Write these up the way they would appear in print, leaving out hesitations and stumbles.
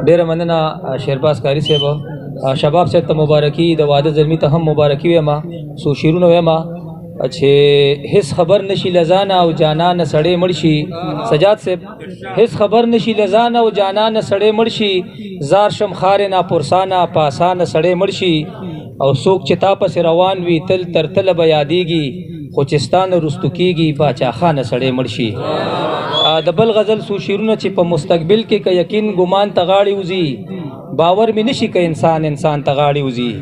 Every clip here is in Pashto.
ډیره مننه شیرباز قاری صاحب. شباب صاحب ته مبارکي، د واده زلمی ته هم مبارکي وایم. څو شعرونه وایم چې هیڅ خبر نشي لزانه او جانان سړی مړ شي. سجاد صاحب، هیڅ خبر نشي لزانه او جانان سړی مړ شي، زار شم خارې نا پرسانه پاسانه سړی مړ شي. او څوک چې تا پسې روان وي تل تر تله به یادېږي، خو چې ستا نه وروستو کېږي باچا خانه سړی مړ شي. د بل غزل څو شعرونه چې په مستقبل کې که یقین ګمان ته غاړې وځي، باور مې نشي که انسان انسان ته غاړې وځي.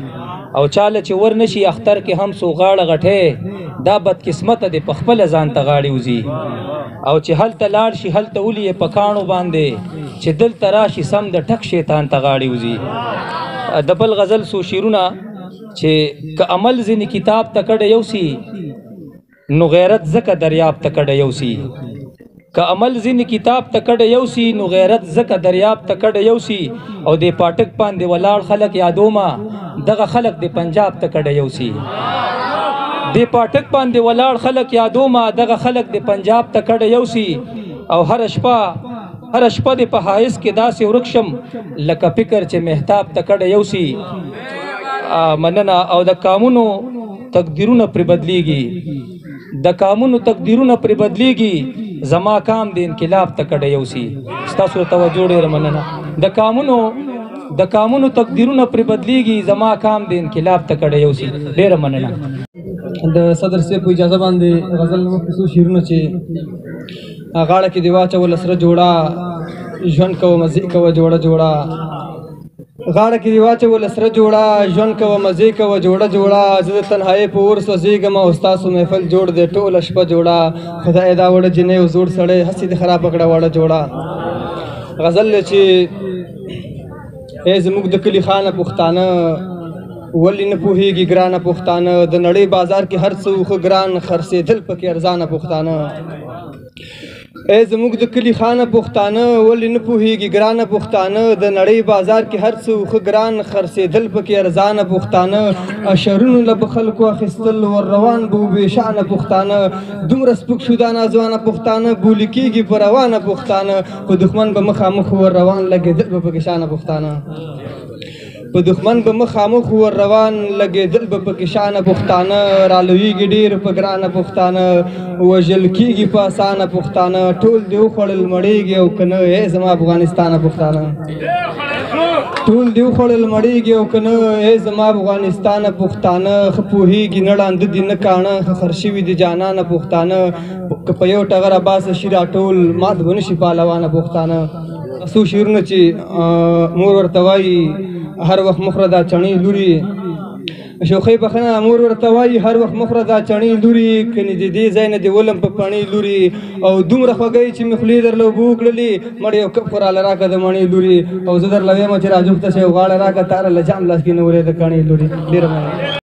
او چاله چې ور نشي اختر کې هم څو غاړه غټې، دا بدقسمته دی په خپله ځان ته غاړې وځي. او چې هلته لاړ شي هلته ولي یې په کاڼو باندې، چې دلته راشي سم د ټک شیطان ته غاړې وځي. د بل غزل څو شعرونه چې که عمل ځینې کتاب ته کډه یوسي، نو غیرت ځکه دریاب ته کډه یوسي. که عمل ځینې کتاب ته کډه یوسي، نو غیرت ځکه دریاب ته کډه یوسي. او د پاټک باندې ولاړ خلک یادومه، دغه خلک د پنجاب ته کډه یوسي. د پاټک باندې ولاړ خلک یادومه، دغه خلک د پنجاب ته کډه یوسي. او هر شپه د په حایز کې داسې ورک شم لکه فکر چې مهتاب ته کډه یوسي. مننه. او د کامونو تقدیرونه پرې بدلیږي، د کامونو تقدیرونه پرې بدلیږي، زما کام د انقلاب ته کډه یوسي. ستاسو توجه ډېره مننه. د کامونو تقدیرونه پرې بدلیږي، زما کام د انقلاب ته کډه یوسي. ډېره مننه. د صدر صاحب په اجازه باندې غزل نمبر څو شعرونه چې غاړه کې دی واچوله سره جوړه، ژوند کوه مزې کوه جوړه جوړه. غاړه کې دی واچوله سره جوړه، ژوند کوه مزې کوه جوړه جوړه. زه د تنهایۍ په اور سوځېږم او ستاسو محفل جوړ دی ټوله شپه جوړه. خدای دا وړه جینۍ او زوړ سړی هسې دې خرابه کړه وړه جوړه. غزل دی چې ای زموږ د کلي خانه پښتانه، ولې نه پوهېږي ګرانه پښتانه، د نړۍ بازار کې هر څه ښه ګران، خرڅېدل پکې ارزانه پښتانه. ای زموږ د کلي خانه پښتانه، ولې نه پوهېږي ګرانه پښتانه، د نړۍ بازار کې هر څه ښه ګران، خرڅېدل پکې ارزانه پښتانه. اشرونو له به خلکو اخیستل ور روان به وو بې شانه پښتانه، دومره سپک شو دا ناځوانه پښتانه، بولي کېږي په روانه پښتانه، په دښمن به مخامخ ور روان، لګېدل به پکې شانه پښتانه. په دښمن به مخامخ ور روان، لګېدل به پکې شانه پښتانه. رالویږي ډېر په ګرانه پښتانه، وژل کېږي په اسانه پښتانه، ټول دې وخوړل مړېږي او که نه ای زما افغانستانه پښتانه. ټول دې وخوړل مړېږي او که نه ای زما افغانستانه پښتانه. ښه پوهېږي نه ړانده دي نه کاڼه، ښه خر شوي دي جانانه پښتانه، که په یو ټغره باسه شي راټول، مات به نه شي پهلوانه پښتانه. څو شعرونه چې مور ورته وایي هر وخت مخره دا چڼې لوري، شوخۍ بخښنه مور ورته وایي هر وخت مخره دا چڼې لوري، کنې د دې ځای نه دې ولم په پڼې لوري. او دومره خوږی چې مې خولې درله اوبه وکړلې، مړ یو کپ خو راله راکړه د مڼې لوري. او زه درله وایم چې راجوخته شې او غاړه راکړه، تا راله جام لاس کې نیولی د کڼې لوري. ډېره مننه.